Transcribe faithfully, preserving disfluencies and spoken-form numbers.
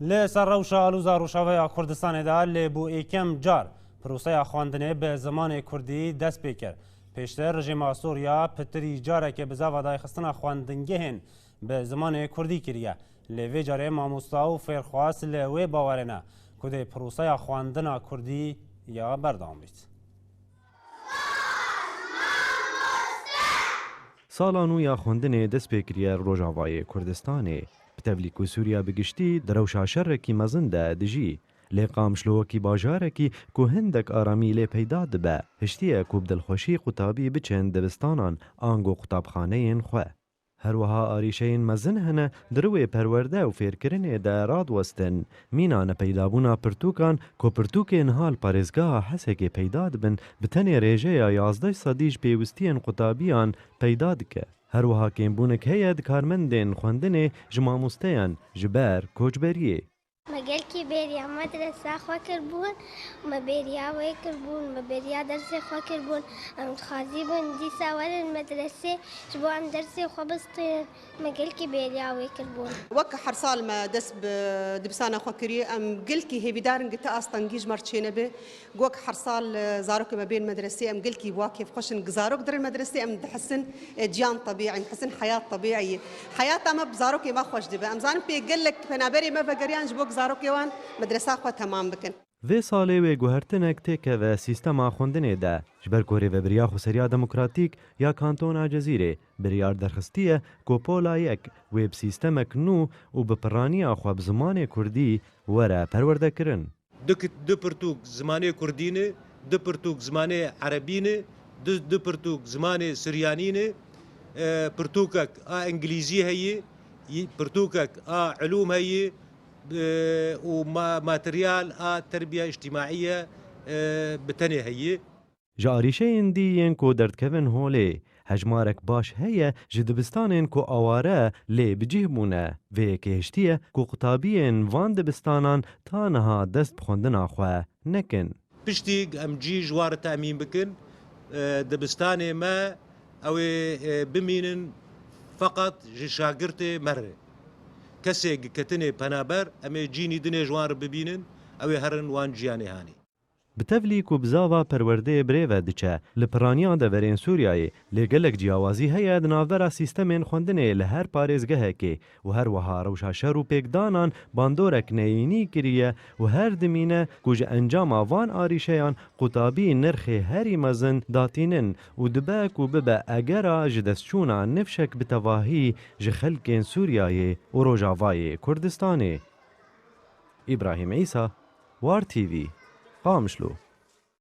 Li ser rewşa alûza Rojavaya Kurdistanê de lê bû êkem car proseya xwendinê bi zimanê kurdî dest pê kir. Pêştir rejîma Sûriya pitirî careke bizava dayxistina xwendingehên bi zimanê kurdî kiriye. Lê vê carê mamosta û fêrxwaz li wê bawerê ne ku dê proseya xwendina kurdî ya berdewam bît. Sala nû ya xwendinê dest pê kiriye li Rojavayê Kurdistanê. Bi tevlî ku Sûriya bi giştî di rewşa şerekî mezin de dijî, lê Qamişlo wekî bajarekî ku hindek aramî lê peyda dibe, hiştiye ku bi dilxweşî qutabî biçin dibistanan ango qutabxaneyên xwe. Her wiha arîşeyên mezin hene di riwê perwerde û fêrkirinê de radiwestin. Mîna nepeydabûna pirtûkan ku pirtûkê niha li parêzgeha Hesekê peyda dibin, bi tenê rêjeya yazdeh sedî ji pêwistiyên qutabiyan peyda dike. Her wiha kêmbûnek heye di karmendên xwendinê ji mamosteyan ji ber koçberiyê. Me gelkî bêriya medresa xwe kirbûn, me bêriya wê kirbûn, me bêriya dersê xwe kirbûn. Em dixwazîbûn dîsa werin medresê ji bo em dersê xwe bistînin. Me gelkî bêriya wê kirbûn. Wek her sal me dest bi dibistana xwe kiriye, em gelkî hêvîdar in ku ti astengî ji me re çênebe. Wek her sal zarokê me bên medresê, em gelkî wa kêfxweş in. Zarok dirin medresê, em dihisin ciyan tebîî, em dihisin heyat tebîî. Heyata me bi zarokê me xweş dibe. Em zanin pê gelek penaberê me vegeriyan ji bo ku zarokê wan medresa xwe temam bikin. Vê salê wê guhertinek têkeve sîstema xwendinê de. Ji ber ku rêvebiriya Xweseriya Demokratîk ya Kantona Cezîrê biryar derxistiye ku pola yek wê bi sîstemek nû û bi piraniya xwe bi zimanê kurdî were perwerdekirin. Du, du pirtûk zimanê kurdî ne, du pirtûk zimanê erebî ne, du, du pirtûk zimanê suryanî ne, e, pirtûkek a îngilîzî heye, pirtûkek a ilûm heye, û materyal a terbiya îctimaiye bi tenê heye. Ji arîşeyên dî yên ku derdikevin holê, hejmarek baş heye ji dibistanên ku aware lê bi cih bûne. Vê yekê hiştiye ku qutabiyên van dibistanan ta niha dest bi xwendina xwe nekin. Piştî em cî ji wan re temîn bikin, dibistanê me ew ê bimînin feqet ji şagirtê me re. Kesê gi ketine penaber, em ê cînî dinê ji wan re bibînin, ew ê herin wan ciyanê hanê. Bi tevlî ku bizava perwerdeyê bi rê ve diçe, li piraniya deverên Sûriyeyê lê gelek ciyawazî heye di navbera sîstemên xwendinê li her parêzgehekê û her wiha rewşa şer û pêkdanan bandorek neyînî kiriye û her dimîne ku ji encama van arîşeyan qutabî nirxê herî mezin datînin û dibe ku bibe egera ji destçûna nifşek bi tevahî ji xelkên Sûriyeyê û Rojavayê Kurdistanê. Îbrahîm Îsa, War T V, Qamişlo.